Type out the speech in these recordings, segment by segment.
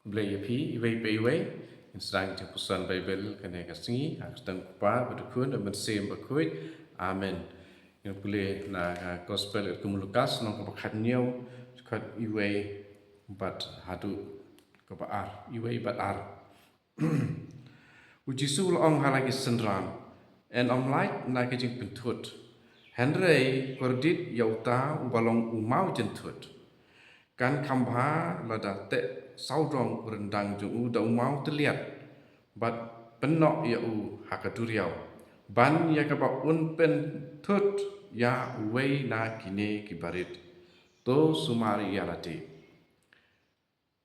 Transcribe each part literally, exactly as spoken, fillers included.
Blei ïa phi iwei pa iwei. Ngin sdang jingpuson Baibl kane ka sngi ha ka kyrteng u Kpa bad u Khun bad u Mynsiem Bakhuid. Amen. Ngin pule na ka Gospel katkum u Lukas lynnong kaba khathynñiew, dkhot iwei bad haduh kaba ar, iwei bad ar. U Jisu u la ong ha la ki synran, yn ym lait na ki jingpynthut, hynrei kyrdit ïa uta uba long u maw jynthut. Kan kham bha lada teh sawdong u ryndang jong u da u maw tylliat bad pynnoh ïa u ha ka duriaw, ban ïa kaba un pynthut ïa uwei na kine ki barit. To sumar ïa lade.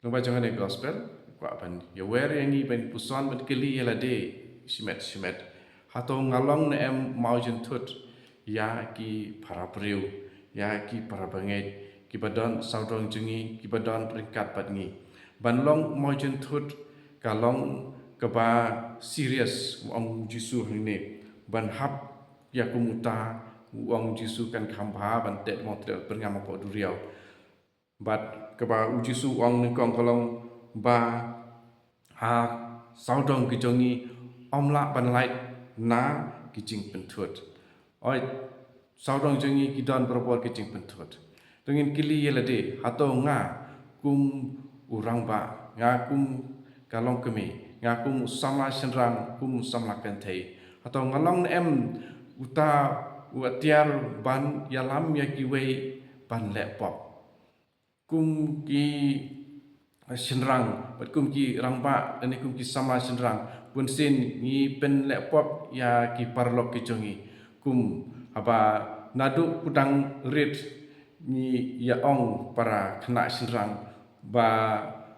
Lyngba jong kane ka Gospel, kwah ban ïawer ïa ngi ban puson ban kylli ïa lade shimet shimet. Hato nga long ne em maw jynthut ïa ki para briew, ïa ki para bangeit, kiba don sawdong jong ngi, kiba don ryngkat bad ngi? Ban long maw jynthut ka long kaba serious, ong u Jisu hangne. Ban hap ïa kum uta, ong u Jisu, kan kham bha ban teh maw tylliat pynngam hapoh duriaw. Bad kaba u Jisu u ong nyngkong ka long ba ha sawdong ki jong ngi ym lah ban lait na ki jingpynthut. Oi, sawdong jong ngi ki don barabor ki jingpynthut. To ngin kylli ïa lade, hato nga kum u rangbah, nga kum ka longkmie, nga kum u samla shynrang, kum u samla kynthei, hato nga long ne em uta u atiar ban ïalam ïa kiwei ban leh pop? Kum ki shynrang bad kum ki rangbah lane kum ki samla shynrang, bunsien ngi pynleh pop ïa ki paralok ki jong ngi. Kum haba naduh kudang rit ngi ïa ong para khynnah shynrang ba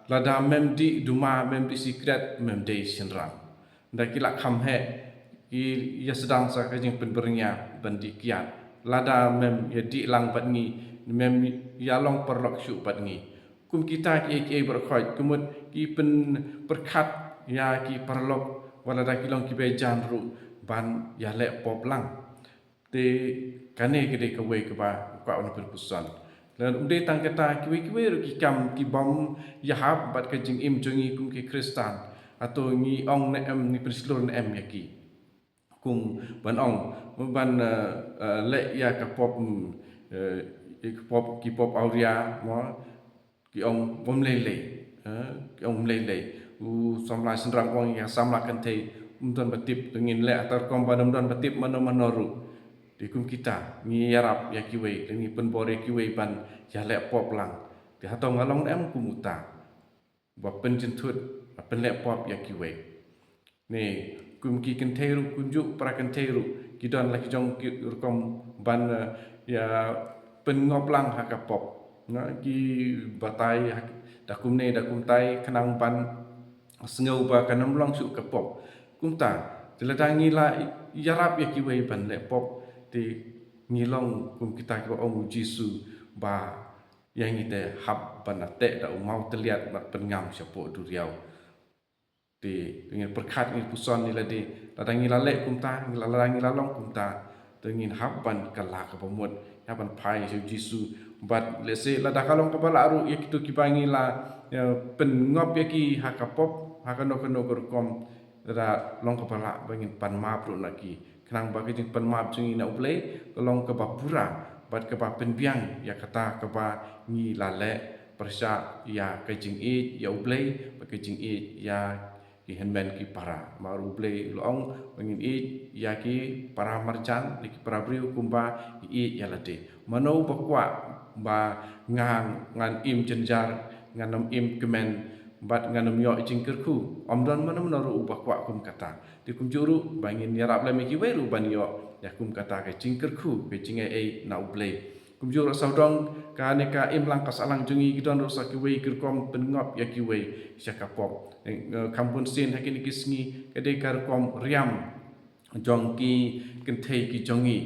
lada mem dih duma, mem dih sikret, mem dei shynrang. Nda ki la kham heh, ki ïa sdang sa ka jingpynbyrngia ban dih kiad. Lada mem ïa dih lang bad ngi, mem ïa long paralok shuh bad ngi. Kum kita kiei kiei baroh khoit, ka mut ki pynpyrkhat ïa ki paralok, wat lada ki long kiba jan ruh, ban ïa leh pop lang. Te kane ka dei kawei kaba kwah ban pynpuson. Lada ym dei tang kata, kiwei kiwei ruh ki kam kibym ïahap bad ka jingim jong ngi kum ki Khristan. Hato ngi ong ne em, ngi pynshlur ne em ïa ki? Kum ban ong, ban, eh, eh, leh ïa ka pop, mm, eh, ïa ka pop, ki pop awria, mo, ki ong bym lei lei, eh, ki ong bym lei lei. U samla shynrang u ong ïa samla kynthei, ym don ba tip, to ngin leh ha ka rukom ban ym don ba tip mano mano ruh. Te kum kita, ngi ïarap ïa kiwei, te ngi pynbor ïa kiwei ban ïa leh pop lang. Te hato nga long ne em kum uta ba pynjynthut, ba pynleh pop ïa kiwei? Ne kum ki kynthei ruh, kumjuh para kynthei ruh, ki don la ki jong ki rukom ban, eh, ïa pynngop lang ha ka pop. Nga ki batai ha, da kumne da kumtai khnang ban sngew ba kan ym long shuh ka pop. Kumta, te lada ngi la ïarap ïa kiwei ban leh pop, te ngi long kum kita kiba ong u Jisu ba ïa ngi te hap ban teh da u maw tylliat bad pynngam shapoh duriaw. Te, te ngin pyrkhat, ngin puson ïa lade, lada ngi la leh kumta, ngi la, lada ngi la long kumta, te ngin hap ban kylla kaba mut, hap ban phai sha u Jisu. Bad lehse lada ka long kaba lah ruh ïa kito kiba ngi la, eh, pynngop ïa ki ha ka pop, ha kano kano ka rukom, lada long kaba lah ba ngin pan map ruh na ki. Khnang ba ka jingpynmap jong ngi na U Blei ka long kaba pura bad kaba pynbiang ïa kata kaba ngi la leh pyrshah ïa ka jingïeit ïa U Blei bad ka jingïeit ïa ki hynmen ki para. Namar U Blei u la ong ba ngin ïeit ïa ki para marjan, ïa ki para briew kumba ngi ïeit ïa lade. Mano ba kwah ba nga, ngan im jynjar, ngan ym im kmen bad ngan ym ïoh jingkyrkhu? Ym don mano mano ruh uba kwah kum kata. Te kumjuh ruh ba ngin ïarap lem ïa kiwei ruh ban ïoh ïa kum kata ka jingkyrkhu, ka jingaiei na U Blei. Kumjuh ruh sawdong kane ka imlang ka sahlang jong ngi ki don ruh sa kiwei ki rukom pynngop ïa kiwei sha ka pop. Eh, kham bun sien ha kine ki sngi ka dei ka rukom riam jong ki kynthei ki jong ngi.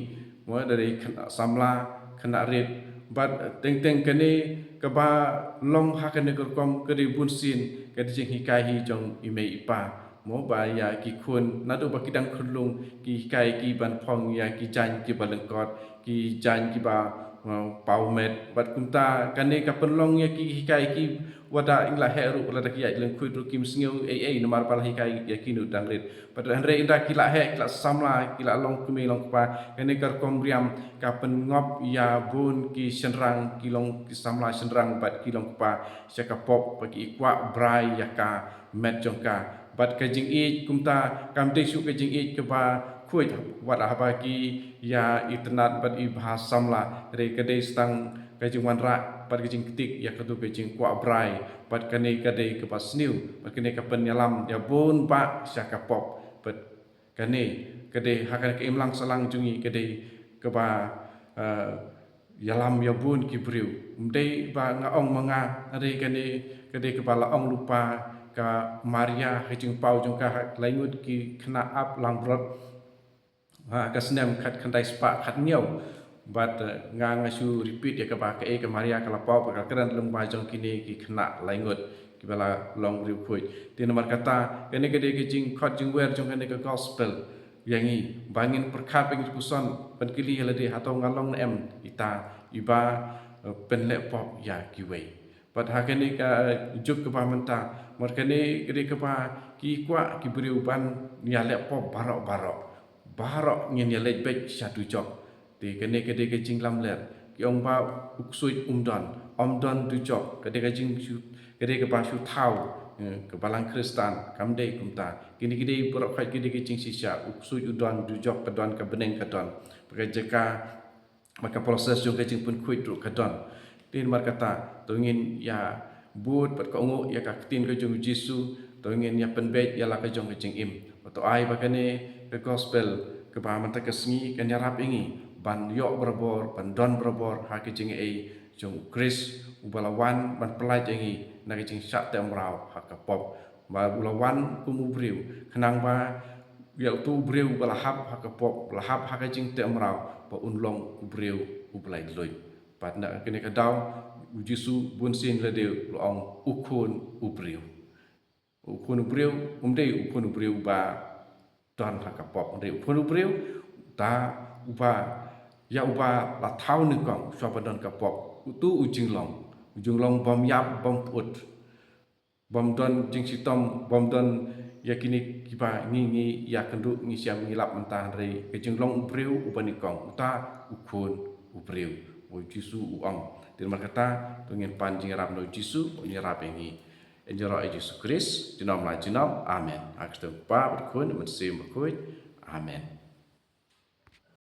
Mo, da dei khynnah samla, khynnah rit. Bad teng teng kane kaba long ha kane ka rukom ka dei bun sien ka dei jinghikai hi jong i mei i pa. Mo, ba ïa ki khun naduh ba ki dang khunlung ki hikai ki ban phong ïa ki jaiñ kiba lyngkot, ki jaiñ kiba uh, paw met. Bad kumta kane ka pynlong ïa ki hikai ki, wat la ïa la heh ruh, lada ki ïaid lyngkhuid ruh kim sngew ei ei namar ba la hikai ïa ki nud dang rit. Bad hynrei ynda ki la heh, ki la samla, ki la long kmie long kpa, kane ka rukom riam ka pynngop ïa bun ki shynrang, ki long ki samla shynrang bad ki long kpa sha ka pop, ba ki kwah brai ïa ka met jong ka. Bad ka jingïeit kumta kam dei shuh ka jingïeit kaba khuid, wat haba ki ïa itynnad bad i bha samla, hynrei ka dei tang ka jingwanrah bad ka jingktik ïa katu ka jingkwah brai. Bad kane ka dei kaba sniew, bad kane ka pynïalam ïa bun bah sha ka pop. Bad kane ka dei ha kane ka imlang sahlang jong ngi, ka dei kaba, eh, ïalam ïa bun ki briew. Ym dei ba nga ong ma nga, hynrei kane ka dei kaba la ong lypa ka Maria ha ka jingpaw jong ka ha lai ngut ki khynnah ap langbrot ha ka snem khatkhyndai spah khatnïaw. Bad, eh, nga, nga shu repeat ïa kaba kaei ka Maria ka la paw, ba ka kren lyngba jong kine ki khynnah lai ngut kiba la long riewkhuid. Te namar kata kane ka dei ka jingkhot jingwer jong kane ka gospel ïa ngi, ba ngin pyrkhat, ba ngin puson, ban kylli ïa lade, hato nga long ne em ita iba, eh, pynleh pop ïa kiwei. Bad ha kane ka, eh, juk kaba mynta, namar kane ka dei kaba ki kwah ki briew ban ïaleh pop baroh baroh. Baroh ngin ïaleit beit sha dujok. Te kane ka dei ka jinglamler. Ki ong ba u ksuid um don, ym don dujok, ka dei ka jingshu, ka dei kaba shu thaw, eh, ka balang Khristan, kam dei kumta. Kine ki dei baroh khoit ki dei ka jingshisha, u ksuid u don, dujok ka don, ka bneng ka don. Bad ka jaka, bad ka process jong ka jingpynkhuid ruh ka don. Te namar kata to ngin ïa bud bad kohnguh ïa ka ktien ka jong u Jisu, to ngin ïa pynbeit ïa la ka jong ka jingim. Bad to ai ba kane ka gospel kaba mynta ka sngi kan ïarap ïa ngi ban ïoh barabor, ban don barabor ha ka jingaiei jong u Khrist uba la wan ban pyllait ïa ngi na ka jingshah teh mraw ha ka pop. Ba u la wan kum u briew, khnang ba ïa utu u briew ba la hap ha ka pop, ba la hap ha ka jingteh mraw, ba un long u briew uba laitluid. Bad na kane ka daw u Jisu bunsien lade u la ong u khun u briew. U khun u briew, um dei u khun u briew ba don ha ka pop, um dei u khun u briew, ta uba, ïa uba la thaw nyngkong shuwa ban don ka pop. Utu u jinglong, u jinglong bym ïap bym pyut, bym don jingshitom, bym don ïa kine kiba ngi, ngi ïa kynduh, ngi shem, ngi lap mynta, hynrei ka jinglong u briew uba nyngkong, uta u khun u briew. U Jisu u ong. Te namar kata to ngin pan jingïarap na u Jisu, u ïarap ïa ngi. Ïa u Jisu Khrist, junom la junom. Amen. Ha ka kyrteng u Kpa bad u Khun, Mynsiem Bakhuid. Amen.